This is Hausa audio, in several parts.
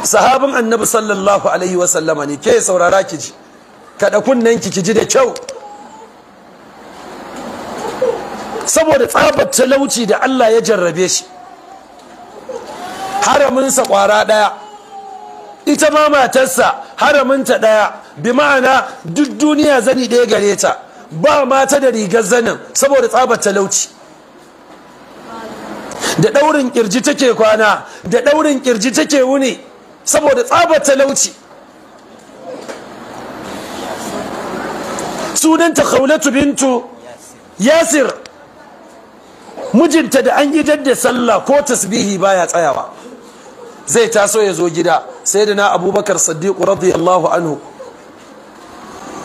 Sahabin Annabi sallallahu alaihi wasallama ne. Ke saurara ki ji, kada kunnen ki ji da kyau. Saboda tsabar talauci da Allah ya jarrabe shi, haraminsa kwara daya, ita ma matarsa haraminta daya, bi ma'ana duk duniya zani daya gare ta, ba mata da rigar zanin saboda tsabar talauci. Da daurin kirji take kwana, da daurin kirji take wuni saboda tsabar talauci. Sunanta Khawlatu bintu Yasir. Mijinta da an idar da sallah ko tasbihi baya tsayawa, zai taso ya zo gida. Sai da na Abubakar Siddiq radiyallahu anhu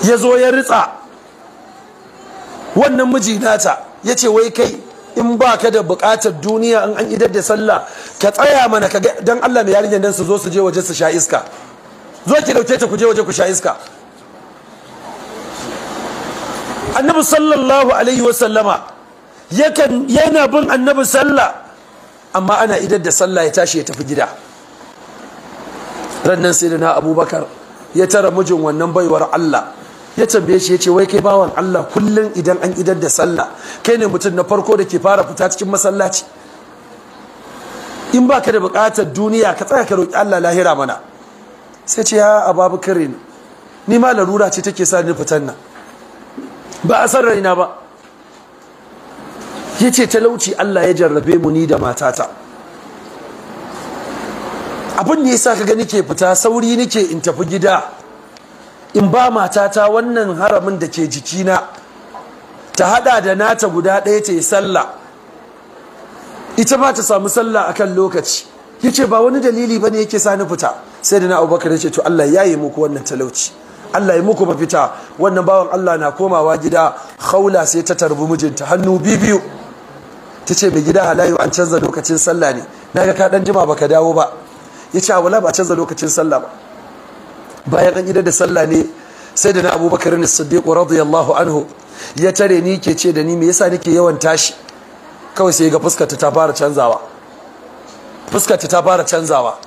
ya zo ya ritsa wannan miji nata, ya ce wai kai in ba ka da bukatar duniya in an idar da sallah ka tsaya mana ka dan Allah mai yarinyar dan su zo su je waje su sha iska, zo ki dauke ta ku je waje ku sha iska. Annabi sallallahu alaihi wasallama yakan yana bin Annabi sallah, amma ana idar da sallah ya tashi ya tafi gida. Rannan sai da na Abubakar ya tara mijin wannan baiwar Allah, ya tambaye shi ya ce wai kai bawan Allah, kullum idan an idar da sallah kai ne mutum na farko da ke fara fita cikin masallaci, in baka da bukatar duniya ka tsaya ka roki Allah lahira mana. Sai ce ya Abubakar, ni ma larura ce take sa ni fitan nan, ba a san raina ba. Yace talauci Allah ya jarrabe mu ni da matata, abin ne yasa kaga nike fita sauri nike in tafi gida in ba matata wannan haramin da ke jikina ta hada da nata guda ɗaya ta yi sallah, ita ma ta samu sallah akan lokaci. Yace ba wani dalili bane yake sa ni fita. Sai da na Abubakar yace to Allah ya yi muku wannan talauci, Allah ya muku mafita. Wannan bawan Allah na komawa gida, Khawla sai ta tarbi mijinta hannu biyu, tace mai gida halayu an canza lokacin sallah ne, naga ka dan jima baka dawo ba. Yace a wala ba canza lokacin sallah ba. Bayan an idar da sallah ne sai da na Abubakar Siddiq radiyallahu anhu ya tare ni ke ce da ni me yasa nake yawan tashi. Kawai sai ga fuskarta ta fara canzawa, fuskarta ta fara canzawa.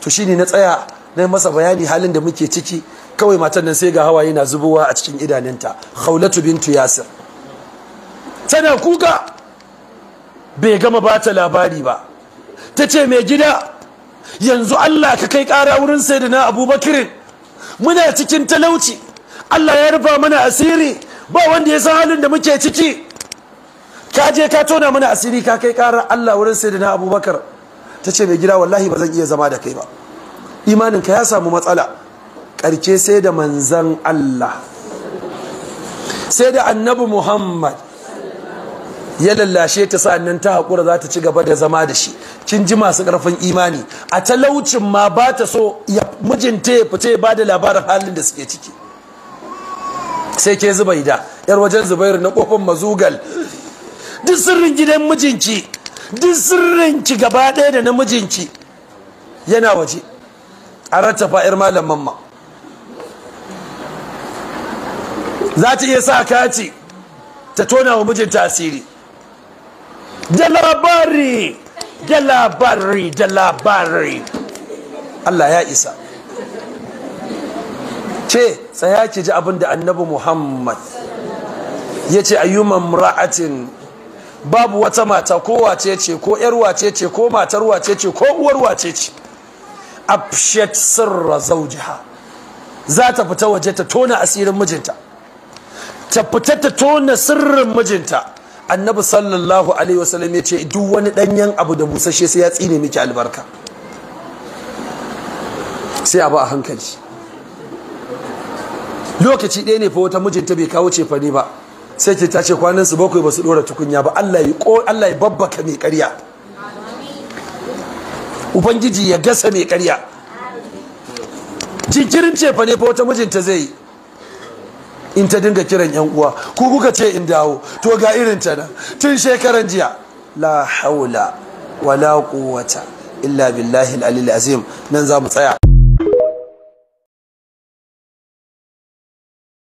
To shine na tsaya na masa bayani halin da muke ciki. Kawai matan nan sai ga hawaye na zubowa a cikin idanunta. Khawlatu bintu Yasir tana kuka, bai gama bata labari ba. Tace mai gida yanzu Allah ka kai kara wurin sayyidina Abubakar, muna cikin talauci, Allah ya rufa mana asiri, ba wanda ya san halin da muke ciki, ka je ka tona mana asiri ka kai kara Allah wurin sayyidina Abubakar. Tace mai gida wallahi ba zan iya zama da kai ba, imaninka ya samu matsala. Karke sai da manzan Allah, sai da Annabi Muhammad ya lallashe ta, sa'annan ta hakura za ta ci gaba da zama da shi. Kin ji masu karfin imani, a talaucin ma ba ta so mijinta ya fita ya ba da labarin halin da suke ciki. Sai ke Zubaida yar wajen Zubairu na kofar Mazugal, duk sirrin gidan mijinki, duk sirrinki gaba ɗaya da na mijinki yana waje. A rattafa yar malam mamma za ta iya sa kati ta tona wa mijinta asiri. Da labari, da labari, da labari. Allah ya isa. Ce tsaya ki ji abin da Annabi Muhammad ya ce ayyuman mura'atin, babu wata mata ko wace ce ko yar wace ce ko matar wace ce ko uwar wace ce, afshat sirra zawjiha, za ta fita waje ta tona asirin mijinta, ta fita ta tona sirrin mijinta. Annabi sallallahu alaihi wasallam ya ce duk wani danyen abu da busasshe sai ya tsine miki albarka. Sai abu a hankali. Lokaci ɗaya ne fa wata mijinta bai kawo cefane ba, sai ke tace kwanan su 7 ba su dora tukunya ba. Allah ya Allah ya babbaka mai ƙarya, Ubangiji ya gasa mai ƙarya. Jinkirin cefane fa wata mijinta zai yi, in ta dinga kiran yan uwa, ku kuka ce in dawo, to ga irin ta nan tun shekaran jiya. La haula wala quwwata illa billahi al-aliyyil azim. Nan za mu tsaya.